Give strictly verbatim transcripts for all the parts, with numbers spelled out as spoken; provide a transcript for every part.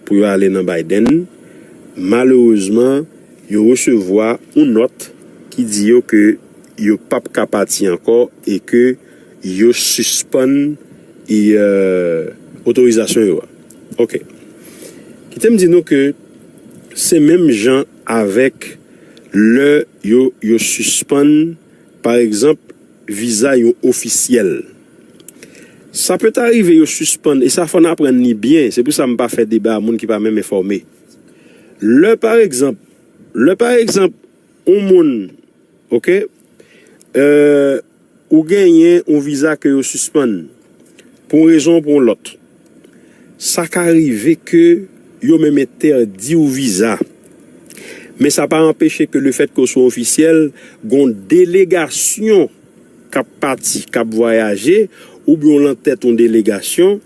pou yo ale nan Biden. Malerezman, yo resevwa yon nòt ki di yo ke yo p ap ka pati ankò e ke yo sispann e, euh, otorizasyon yo a. Ok. Kite m di nou ke se menm jan avèk lè yo, yo sispann, pa egzanp, viza yon ofisyèl. Sa pèt arive yo sispann, e sa fò n aprann li byen, se pou sa m pa fè deba a moun ki pa menm enfòme. Lè pa egzanp, lè pa egzanp, yon moun, ok, euh, ou genyen yon viza ke yo sispann, pou yon rezon ou pou yon lòt. Sa ka rive ke yo menm entèdi w viza. Men sa pa anpeche ke lefètke w se yon ofisyèl, gon delegasyon k ap pati, k ap vwayaje, oubyen w lan tèt yon delegasyon,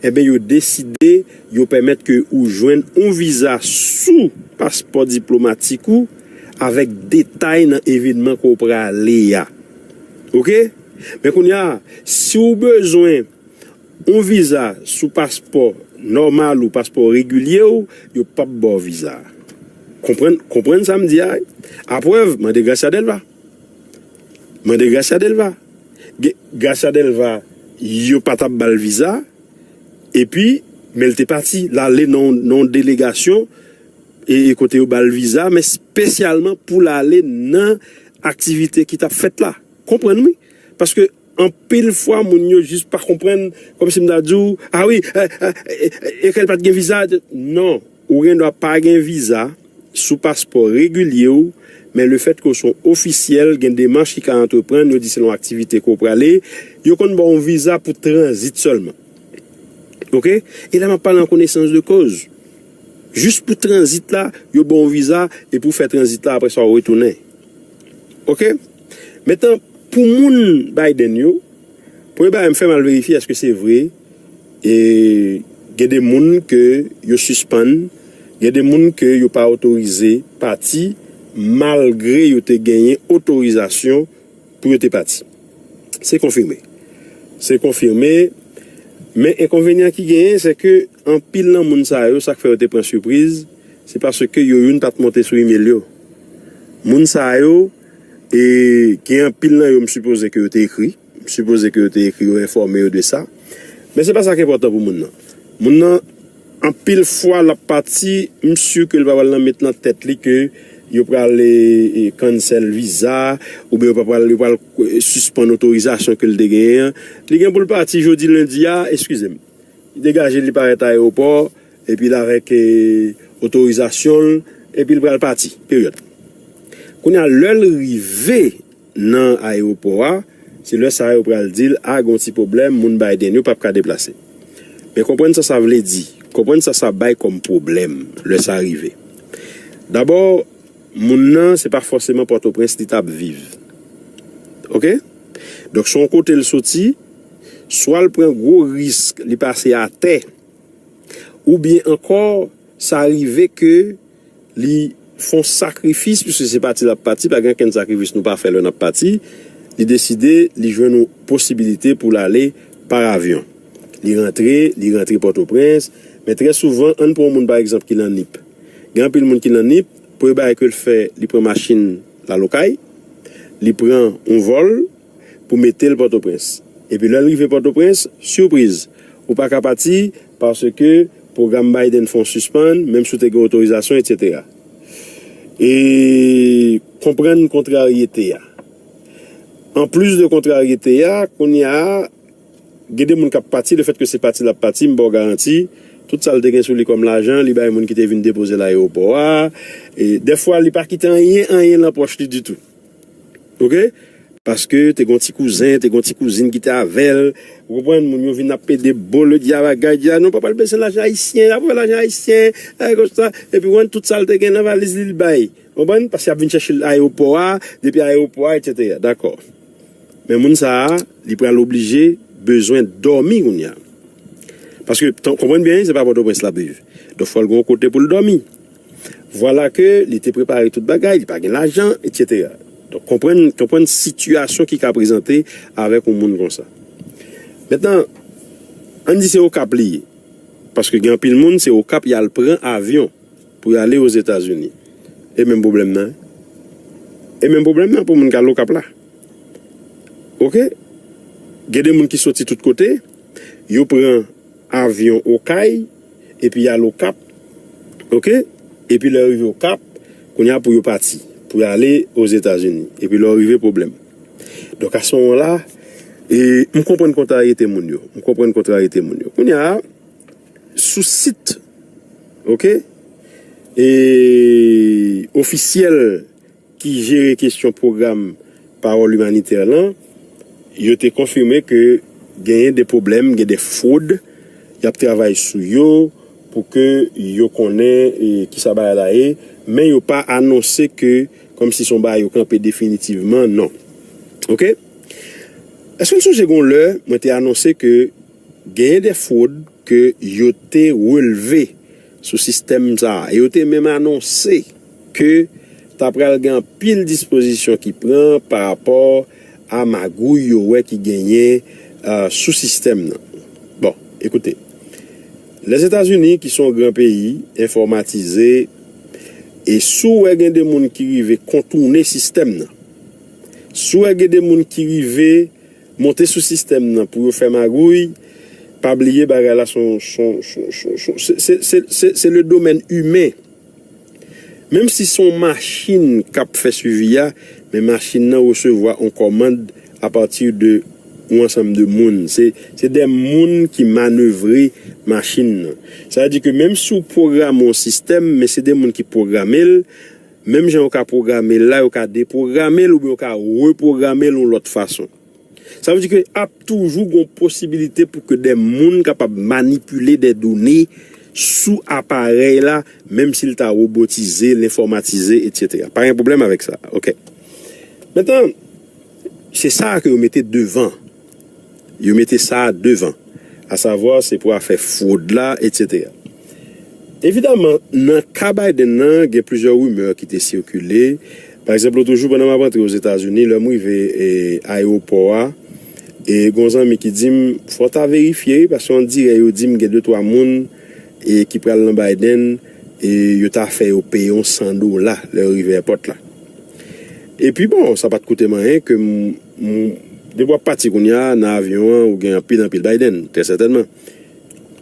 enben, yo deside, yo pèmèt ke ou jwenn yon viza sou paspò diplomatik ou avèk detay nan evènman ke w prale a. Ok? Men kounye a, si w bezwen yon viza sou paspò nòmal ou paspò regilye w, yo p ap ba w viza. Konprann, konprann sa m di a? Aprèv, mande Gracia Delva. Mande Gracia Delva. Ge- Gracia Delva, yo pa t ap ba l viza, epi, men l te pati, l ale nan, nan yon delegasyon, e, e kote yo ba l viza, men espesyalman pou l ale nan aktivite ki t ap fèt la. Konprann wi. Paske anpil fwa, moun yo jis pa konprann, kòmsi m ta di w, a wi, e, e, e, e, e ke l pa t gen viza. Non, ou gen dwa pa gen viza sou paspò regilye w, men lefètke w se yon ofisyèl, gen demach ki ka antreprann, yo di se nan yon aktivite ke w prale, yo konn ba w yon viza pou tranzit sèlman. Ok? E la m ap pale an konesans de koz. Jis pou tranzit la, yo ba w yon viza, e pou w fè tranzit la, apre sa w retounen. Ok? Mentnan, pou moun Biden yo, premye bagay m fè m al verifye èske se vre, e gen de moun ke yo sispann, gen de moun ke yo pa otorize pati, malgre yo te genyen otorizasyon pou yo te pati. Se konfime. Se konfime. Men enkonvenyan ki genyen, se ke anpil nan moun sa yo, sa k fè yo te pran sipriz, se paske yo youn pa t monte sou imèl yo. Moun sa yo, e gen anpil nan yo, m sipoze ke yo te ekri. M sipoze ke yo te ekri, yo enfòme yo de sa. Men se pa sa ki enpòtan pou moun nan. Moun nan, anpil fwa l ap pati, m si ke l pa pral nan met nan tèt li ke yo pral, e, e, cancel viza, oubyen yo pa pral, yo pral, e, sispann otorizasyon ke l te genyen an. Li gen pou l pati jodi lendi a, eskize m. Li degaje, li parèt ayewopò, epi l avèk, e, otorizasyon l, epi l pral pati. Peryòd. Kounye a, lè l rive nan ayewopò a, se lè sa a yo pral di l, a, gen yon ti pwoblèm, moun Biden yo p ap ka deplase. Men konprann sa sa vle di. Konprann sa sa bay kòm pwoblèm lè sa rive. Dabò, moun nan, se pa fòseman Pòtoprens li t ap viv. Ok? Donk, se yon kote l soti, swa l pran gwo risk, li pase atè, oubyen ankò, sa rive ke li fè yon sakrifis, piske se pati l ap pati, pa gen okenn sakrifis nou pa fè lè n ap pati, li deside, li jwenn yon posibilite pou l ale pa avyon. Li rantre, li rantre Pòtoprens, men trè souvan, ann pran yon moun, pa egzanp, ki nan Nip. Gen anpil moun ki nan Nip, premye bagay ke l fè, li pran machin l al Okay, li pran yon vòl, pou mete l Pòtoprens. Epi lè l rive Pòtoprens, sipriz, ou pa ka pati paske pwogram Biden fè w sispann, menm si w te gen otorizasyon, etsetera. E konprann kontraryete a. Anplis de kontraryete a, kounye a, gen de moun k ap pati, lefètke se pati l ap pati, m ba w garanti, tout sa l te gen sou li kòm lajan, li bay moun ki te vin depoze l ayewopò a. E dèfwa, li pa kite anyen, anyen nan pòch li ditou. Ok? Paske te gon ti kouzen, te gon ti kouzin ki te avè l. Ou konprann, moun yo vin ap pede bo le dya bagay, dya, nou pa pral bezwen lajan ayisyen, n ap fè lajan ayisyen, ay konsa. Epi, ou konprann, tout sa l te gen nan valiz li, l bay. Ou konprann? Paske y ap vin chèche l ayewopò a, depi ayewopò a, etsetera. Dakò. Men moun sa a, li pral oblije bezwen dòmi kounye a. Paske, tan- konprann byen, se pa Pòtoprens l ap viv. Donk, fò l gen yon kote pou l dòmi. Vwala ke li te prepare tout bagay, li pa gen lajan, etsetera. Donk, konprann, konprann sitiyasyon ki ka prezante avèk yon moun konsa. Mentnan, ann di se Okap li ye. Paske gen anpil moun, se Okap y al pran avyon pou y ale Ozetazini. E menm pwoblèm nan. E menm pwoblèm nan pou moun k al Okap la. Oke? Gen de moun ki soti tout kote, yo pran avyon Okay, epi y al Okap. Oke? Epi lè yo rive Okap, kounye a pou yo pati, pou y ale Ozetazini. Epi lè yo rive, pwoblèm. Donk, a se moman la, e, m konprann kontrariyete moun yo. M konprann kontrariyete moun yo. Kounye a, sou sit, oke, e, ofisyèl ki jere kesyon pwogram Pawòl Imanitè lan, yo te konfime ke genyen de pwoblèm, gen de fwod, y ap travay sou yo pou ke yo konnen, e, kisa bagay la ye, men yo pa anonse ke kòmsi se yon bagay yo kanpe definitivman, non. Oke? Èske n sonje gon lè, mwen te anonse ke genyen de fwod ke yo te relve sou sistèm sa a. E yo te menm anonse ke ta pral gen anpil dispozisyon ki pran pa rapò a magouy yo wè ki genyen, a, sou sistèm nan. Bon, ekoute. Lèzetazini, ki se yon gran peyi, enfòmatize, e si w wè gen de moun ki rive kontounen sistèm nan, si w wè gen de moun ki rive monte sou sistèm nan pou yo fè magouy, pa bliye bagay la se yon, se yon, se yon, se yon, se, se, se, se, se le domèn imen. Menm si se yon machin k ap fè swivi a, men machin nan resevwa yon kòmand apati de yon ansanm de moun. Se, se de moun ki manevre machin nan. Sa vle di ke menm si w pwograme yon sistèm, men se de moun ki pwograme l, menm jan yo ka pwograme l la, yo ka depwograme l oubyen yo ka repwograme l yon lòt fason. Sa vle di ke ap toujou gon posibilite pou ke de moun kapab manipile de done sou aparèy la, menm si l ta wobotize, l enfòmatize, etsetera. Pa gen pwoblèm avèk sa. Oke. Mentnan, se sa ke yo mete devan. Yo mete sa devan. Asavwa, se pou afè fwod la, etsetera. Evidaman, nan ka Biden nan, gen plizyè rimè ki te sikile. Pa egzanp, lòt jou, pandan m ap antre Ozetazini, lè m rive, e, ayewopò a, e gon zanmi ki di m, "Fò w ta verifye, wi, paske on dirè yo di m gen de twa moun, e, ki pral nan Biden, e yo ta fè yo peye yon san dola lè yo rive èpòt la." Epi, bon, sa pa t koute m anyen ke m, m, depi w ap pati kounye a, nan avyon an, ou gen anpil, anpil Biden, trè sètènman.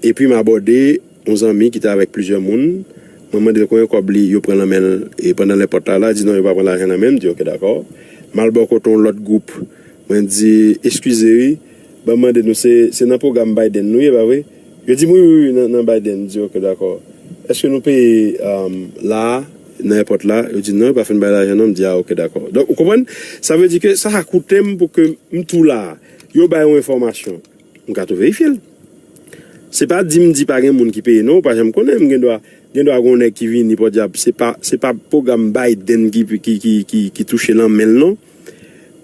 Epi m abòde yon zanmi ki te avèk plizyè moun. Mwen mande l konbyen kòb li, yo pran nan men l, e pandan l nan èpòt la, la, di non, yo pa pran lajan nan men m, m di, "Oke, dakò." M al bò kote yon lòt gwoup. Mwen di, "Eskize, wi, ban m mande nou, se, se nan pwogram Biden nou ye, pa vre?" Yo di m, "Wi, wi, wi, nan, nan Biden." M di, "Oke, dakò. Èske nou peye, um, la a, nan èpòt la?" Yo di, "Non, yo pa fin bay lajan, non." M di, "A, oke, dakò." Donk, ou konprann? Sa vle di ke sa ka koute m pou ke m tou la a. Yo bay yon enfòmasyon. M ka tou verifye l. Se pa di m di pa gen moun ki peye, non, ou pa janm konnen. M gen dwa, gen dwa gon nèg ki vini, podyab, se pa, se pa pwogram Biden ki, ki, ki, ki, ki touche nan men l, non.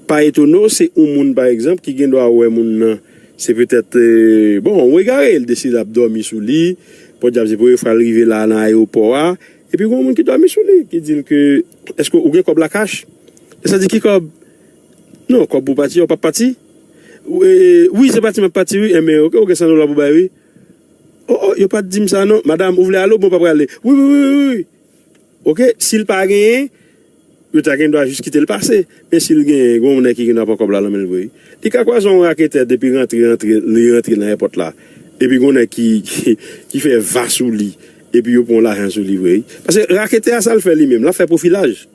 Pa etone w, se yon moun, pa egzanp, ki gen dwa wè moun nan, se petèt, e, bon, yon egare, l deside ap dòmi sou li, podyab, se premye fwa l rive la nan ayewopò a, epi gon moun ki dòmi sou li, ki di l ke, "Èske ou gen kòb la kach?" E sa di, "Ki kòb?" "Non, kòb pou pati a, ou p ap pati?" "Wi, se pati m ap pati, wi." "Enben, oke, ou gen san dola pou bay, wi." "O, o, yo pa t di m sa, non." "Madanm, ou vle ale oubyen ou pa prale?" "Wi, wi, wi, wi, wi." Oke, si l pa genyen, yo ta gen dwa jis kite l pase. Men si l genyen, gon nèg ki gen dwa pran kòb la nan men l vre. Li ka kwaze yon raketè depi rantre, rantre, li rantre nan èpòt la. Epi gon nèg ki, ki, ki fè va sou li. Epi yo pran lajan sou li vre. Paske raketè a, sa l fè li menm, l ap fè pwofilaj.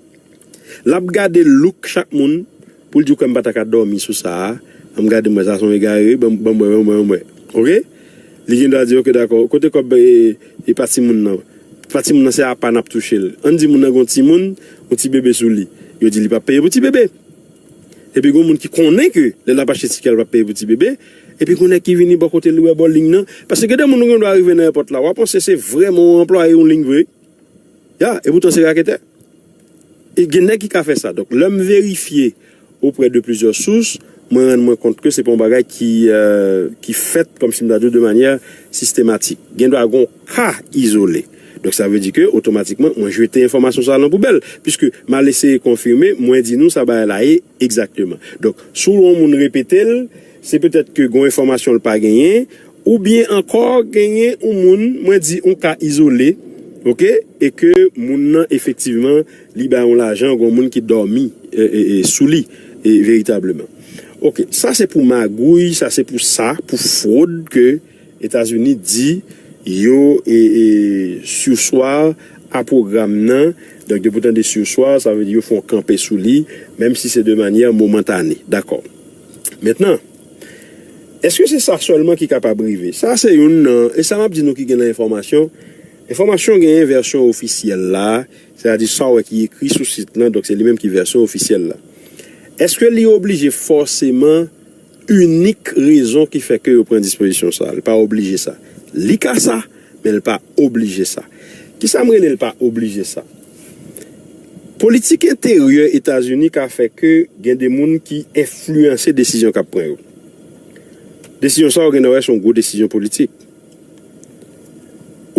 L ap gade look chak moun pou l di, "Ou kwè m pa ta ka dòmi sou sa a? Ann gade m wè, sa se yon egare, ban m, ban m wè, ban m wè, ban m wè." Oke? Li gen dwa di, "Oke, dakò, kote kòb, e, e pa timoun nan? Pa timoun nan, se apa n ap touche l. Ann di moun nan gen yon timoun, yon ti bebe sou li." Yo di li p ap peye pou ti bebe. Epi gen moun ki konnen ke lè l ap achte tikè, l p ap peye pou ti bebe. Epi gen nèg ki vini bò kote l, li wè bò liy nan. Paske gen de moun ou gen dwa rive nan èpòt la, w a panse se vrèman yon anplwaye yon liy vre. Ya, e poutan se raketè. E gen nèg ki ka fè sa. Donk, lè m verifye oprè de plizyè sous, mwen rann mwen kont ke se pa yon bagay ki, euh, ki fèt, kòmsi m ta di w, de manyè sistematik. Gen dwa gen yon ka izole. Donk, sa vle di ke, otomatikman, mwen jete enfòmasyon sa a nan poubèl. Piske m al eseye konfime, mwen di nou sa bagay la ye egzakteman. Donk, si w wè yon moun repete l, se petèt ke gen yon enfòmasyon l pa genyen, Oubyen ankò, genyen yon moun, mwen di yon ka izole, oke, e ke moun nan efektivman, li bay yon lajan, gen yon moun ki dòmi e, e, e, sou li e, veritableman. Oke, sa se pou magouy, sa se pou sa, pou fwod ke Etazini di yo e, e, sou swa a pwogram nan. Donk, depi w tande sou swa, sa vle di yo fè yon kanpe sou li, menm si se de manyè momantane. Dakò. Mentnan, èske se sa sèlman ki kapab rive? Sa se youn nan, e sa m ap di nou ki gen nan enfòmasyon. Enfòmasyon genyen vèsyon ofisyèl la, sètadi sa w wè ki ekri sou sit lan, donk se li menm ki vèsyon ofisyèl la. Èske li oblije fòseman inik rezon ki fè ke yo pran dispozisyon sa? Li pa oblije sa. Li ka sa, men li pa oblije sa. Kisa m rele li pa oblije sa? Politik enteryè Etazini ka fè ke gen de moun ki enfliyanse desizyon k ap pran yo. Desizyon sa, ou gen dwa wè, se yon gwo desizyon politik.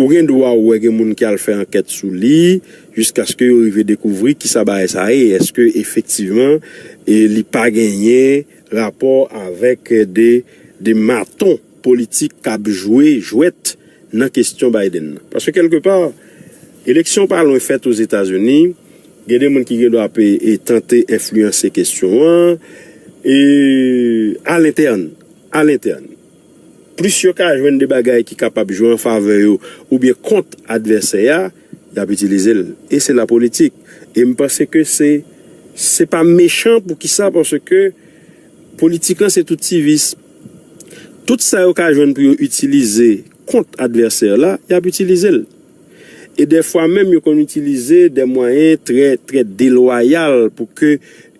Ou gen dwa wè gen moun ki al fè ankèt sou li, jiskaske yo rive dekouvri kisa bagay sa ye. Èske efektivman e li pa genyen rapò avèk de, de maton politik k ap jwe jwèt nan kesyon Biden nan? Paske kèlkepa, eleksyon pa lwen fèt Ozetazini, gen de moun ki gen dwa pe e tante enfliyanse kesyon an e alentèn, alentèn. Plis yo ka jwenn de bagay ki kapab jwe an favè yo oubyen kont advèsè a, y ap itilize l. E se lapolitik. E m panse ke se, se pa mechan. Poukisa? Paske politik lan se tout ti vis. Tout sa yo ka jwenn pou yo itilize kont advèsè la, y ap itilize l. E dèfwa menm yo konn itilize de mwayen trè, trè delwayal pou ke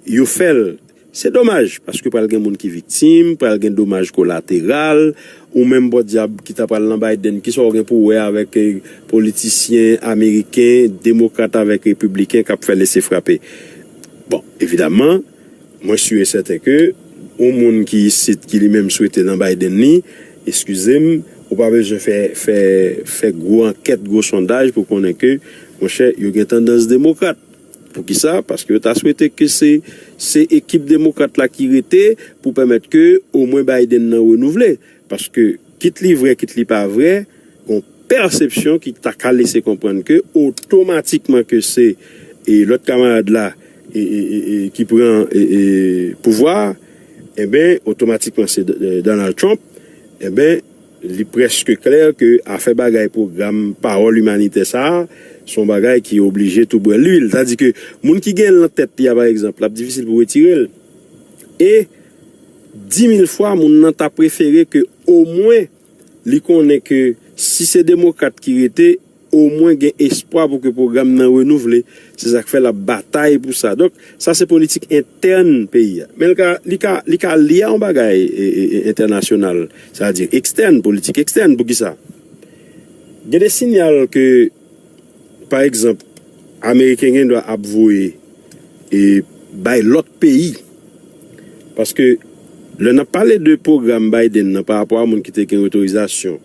yo fè l. Se domaj, paske pral gen moun ki viktim, pral gen domaj kolateral, ou menm pòdyab ki ta pral nan Biden, kisa w gen pou wè avèk eh, politisyen ameriken, demokrat avèk repibliken k ap fè lese frape? Bon, evidaman, mwen si e sèten ke yon moun ki isit, ki li menm swete nan Biden li, eskize m, ou pa bezwen fè, fè, fè gwo ankèt, gwo sondaj pou konnen ke, monchè, yo gen tandans demokrat. Poukisa? Paske yo ta swete ke se, se ekip demokrat la ki rete pou pèmèt ke omwen Biden nan renouvle. Paske kit li vrè, kit li pa vrè, gon pèsepsyon ki ta ka lese konprann ke otomatikman ke se e lòt kamarad la e, e, e, e, ki pran e, e, pouvwa, enben, otomatikman se D- Donald Trump, enben, li prèske klè ke afè bagay pwogram pawòl imanitè sa a, se yon bagay ki oblije tou bwè lwil. Sètadi ke moun ki gen l nan tèt li a, pa egzanp, l ap difisil pou retire l. E di mil fwa, moun nan ta prefere ke omwen li konnen ke si se demokrat ki rete, omwen gen espwa pou ke pwogram nan renouvle. Se sa k fè l ap batay pou sa. Donk, sa se politik entèn peyi a. Men li ka, li ka, li ka lye a yon bagay e, e, e, entènasyonal, sètadi ekstèn, politik ekstèn. Poukisa? Gen de siyal ke, pa egzanp, Ameriken gen dwa ap voye e bay lòt peyi. Paske lè n ap pale de pwogram Biden nan pa rapò a moun ki te gen otorizasyon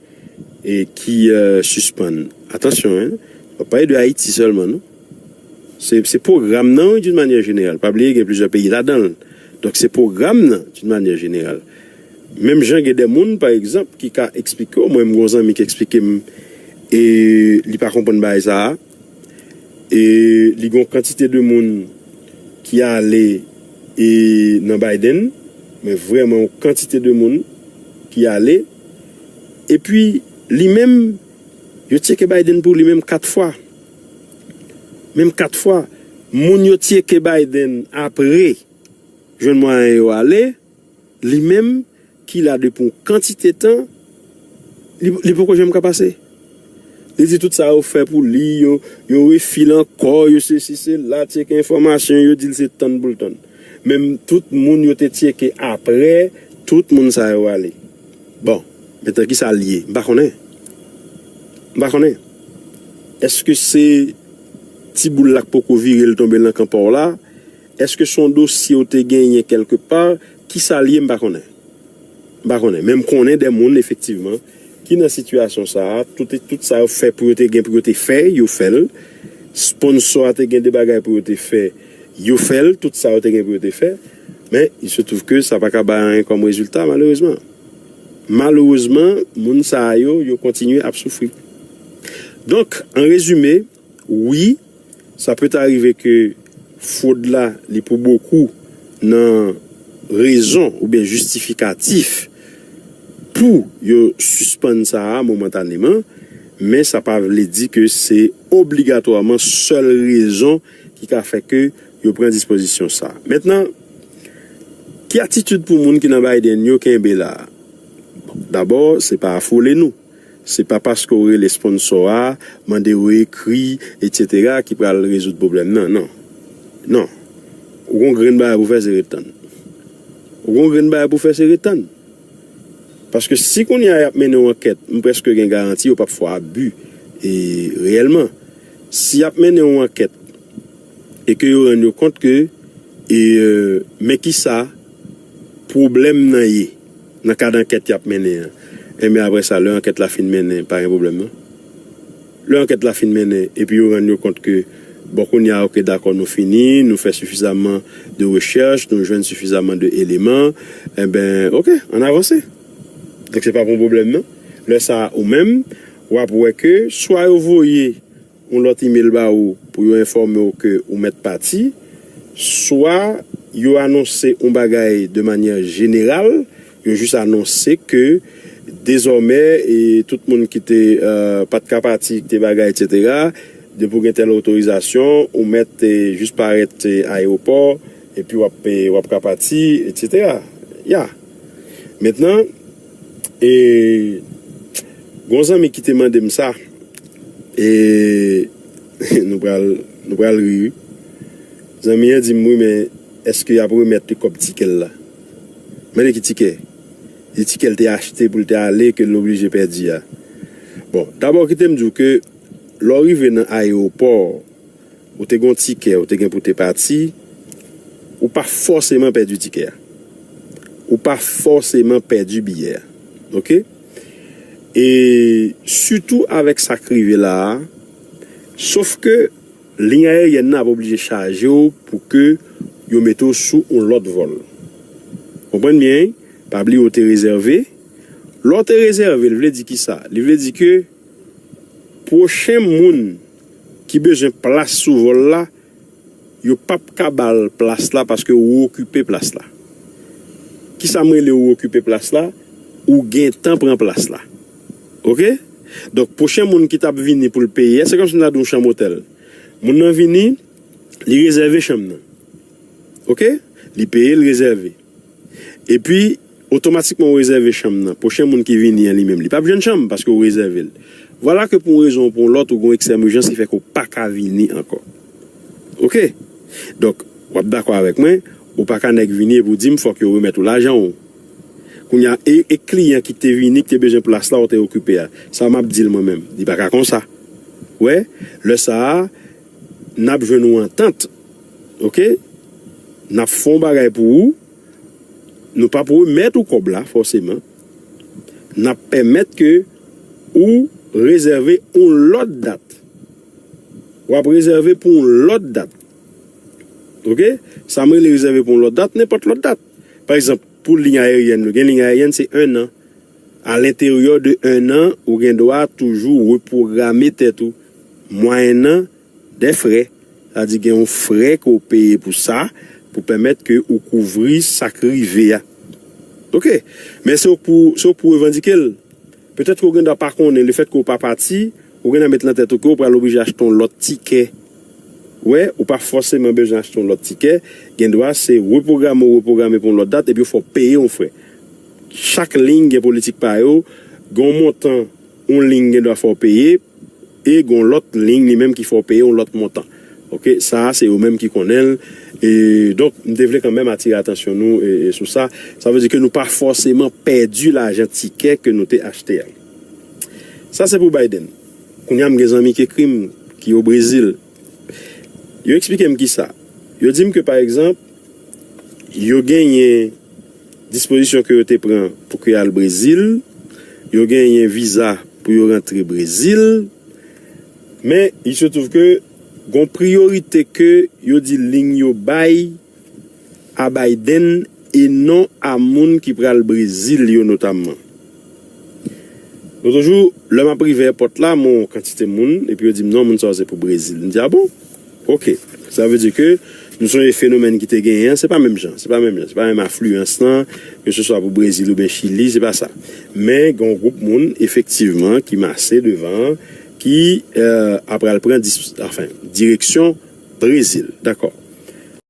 e ki eh, sispann. Atansyon, en, w ap pale de Ayiti sèlman, non? Se, se pwogram nan, wi, d'une manière générale. Pa bliye, gen plizyè peyi ladan l. Donk, se pwogram nan, d'une manière générale. Menm jan gen de moun, pa egzanp, ki ka eksplike w, mwen, m gen yon zanmi ki eksplike m, e li pa konprann bagay sa a, e li gen yon kantite de moun ki ale e nan Biden, men vrèman yon kantite de moun ki ale, epi li menm, yo tcheke Biden pou li menm kat fwa. Menm kat fwa. Moun yo tcheke Biden apre jwenn mwayen yo ale, li menm ki la depi yon kantite tan, li, li poko janm ka pase. Li di tout sa yo fè pou li, yo, yo refi l ankò, yo sesi sela, tcheke enfòmasyon, yo di l se tann pou l tann. Men tout moun yo te tcheke apre, tout moun sa yo ale. Bon, mentnan kisa l ye? M pa konnen. M pa konnen. Èske se ti boul la k poko vire l tonbe nan kan pa w la? Èske se yon dosye w te genyen kèlkepa? Kisa l ye, m pa konnen. M pa konnen. Men m konnen de moun, efektivman, ki nan sitiyasyon sa a, tout, tout sa yo fè pou yo te gen pou yo te fè, yo fè l. Sponsò a te gen de bagay pou yo te fè, yo fè l. Tout sa yo te gen pou yo te fè. Men, il se trouve que sa pa ka bay anyen kòm rezilta, malerezman. Malerezman, moun sa yo, yo kontinye ap soufri. Donk, an rezime, wi, sa peut arriver ke fwod la, li pou bokou nan rezon oubyen jistifikatif pou yo sispann sa a momantaneman, men sa pa vle di ke se obligatwaman sèl rezon ki ka fè ke yo pran dispozisyon sa a. Mentnan, ki atitid pou moun ki nan Biden yo kenbe la a? Dabò, se pa afole nou. Se pa paske w rele sponsò a, mande yo ekri, etsetera, ki pral rezoud pwoblèm nan, non. Non. Ou gon grenn bagay pou fè, se ret tann. Ou gon grenn bagay pou fè, se ret tann. Paske si kounye a y ap mennen yon ankèt, m prèske gen garanti yo p ap fè abi e, reyèlman. Si y ap mennen yon ankèt e ke yo rann yo kont ke e, men kisa pwoblèm nan ye nan kad ankèt y ap mennen an. Enben, apre sa, lè ankèt la fin mennen, pa gen pwoblèm non. Lè ankèt la fin mennen, epi yo rann yo kont ke, bon, kounye a, oke, dakò, nou fini, nou fè sifizaman de rechèch, nou jwenn sifizaman de eleman, enben, oke, ann avanse. Donk, se pa pou pwoblèm non. Lè sa a, ou menm, w ap wè ke swa yo voye yon lòt imèl ba ou pou yo enfòme w ke ou mèt pati, swa yo anonse yon bagay de manyè jeneral, yo jis anonse ke dezòmè e tout moun ki te pa t ka pati, ki te bagay, etsetera, depi w gen tèl otorizasyon, ou mèt jis parèt ayewopò, epi w ap, w ap ka pati, etsetera. Ya. Mentnan, e, gon zanmi ki te mande m sa, e nou pral, nou pral ri, wi. Zanmi an di m, wi, men èske y ap remèt li kòb tikè l la? Mande ki tikè? Li di tikè l te achte pou l te ale, ke l oblije pèdi a. Bon, dabò, kite m di w ke lè w rive nan ayewopò, ou te gen yon tikè, ou te gen pou te pati, ou pa fòseman pèdi tikè a. Ou pa fòseman pèdi biyè a. Oke? E sitou avèk sa k rive la a, sof ke liy ayeryèn nan ap oblije chaje w pou ke yo mete w sou yon lòt vòl. Konprann byen, wi? Pa bliye w te rezève. Lè w te rezève, l vle di kisa? Li vle di ke pwochen moun ki bezwen plas sou vòl la, yo p ap ka ba l plas la paske ou okipe plas la. Kisa m rele ou okipe plas la? Ou gentan pran plas la. Oke? Donk, pwochen moun ki t ap vini pou l peye a, se kòmsi m ta di w chanm otèl. Moun nan vini, li rezève chanm nan. Oke? Li peye, l rezève. Epi, otomatikman ou rezève chanm nan. Pwochen moun ki vini an li menm, li p ap jwenn chanm paske ou rezève l. Vwala ke pou yon rezon ou pou yon lòt, ou gen yon ekstrèm ijans ki fè ke ou pa ka vini ankò. Oke? Donk, w ap dakò avèk mwen, ou pa ka nèk vini epi w di m fòk yo remèt ou lajan w. Kounye a, e, e kliyan ki te vini, ki te bezwen plas la, ou te okipe a. Sa m ap di l mwen menm. Li pa ka konsa. Wè, lè sa a, n ap jwenn yon antant. Oke? N ap fè yon bagay pou ou. Nou p ap remèt ou kòb la, fòseman. N ap pèmèt ke ou rezève yon lòt dat. W ap rezève pou yon lòt dat. Oke? Sa m rele rezève pou yon lòt dat, nenpòt lòt dat. Pa egzanp, pou liy ayeryèn yo, gen liy ayeryèn se en an. Alenteryè de en an, ou gen dwa toujou repwograme tèt ou. Mwayennan de frè. Sa di gen yon frè ke w peye pou sa, pou pèmèt ke ou kouvri sa k rive a. Oke. Men se w k pou, se w k pou revandike l. Petèt ke w gen dwa pa konnen, lefèt ke w pa pati, ou gen dwa met nan tèt ou ke w pral oblije achte yon lòt tikè. Wè, ou pa fòseman bezwen achte yon lòt tikè. Gen dwa se repwograme ou repwograme pou yon lòt dat, epi w fè w peye yon frè. Chak liy gen politik pa yo, gen yon montan, yon liy gen dwa fè w peye, e gen yon lòt liy li menm ki fè w peye yon lòt montan. Oke, sa a se yo menm ki konnen l. E donk, m te vle kanmenm atire atansyon nou e, e sou sa. Sa vle di ke nou pa fòseman pèdi lajan tikè ke nou te achte a. Sa se pou Biden. Kounye a m gen zanmi ki ekri m, ki o Brezil. Yo eksplike m kisa. Yo di m ke, pa egzanp, yo genyen dispozisyon ke yo te pran pou ke y al Brezil, yo genyen viza pou yo rantre Brezil, men il se trouve ke gon priyorite ke yo di liy yo bay a Biden e non a moun ki pral Brezil yo notamman. Donk toujou, lè m ap rive èpòt la, m wè yon kantite moun, epi yo di m non, moun sa yo se pou Brezil. M di a bon? Ok. Sa vle di ke nou sonje fenomèn ki te genyen an, se pa menm jan, se pa menm jan, se pa menm afliyans lan, ke se swa pou Brezil oubyen Chili, se pa sa. Men gen yon gwoup moun, efektivman, ki mase devan, ki euh, apral pran dis, anfen, direksyon Brezil. Dakò.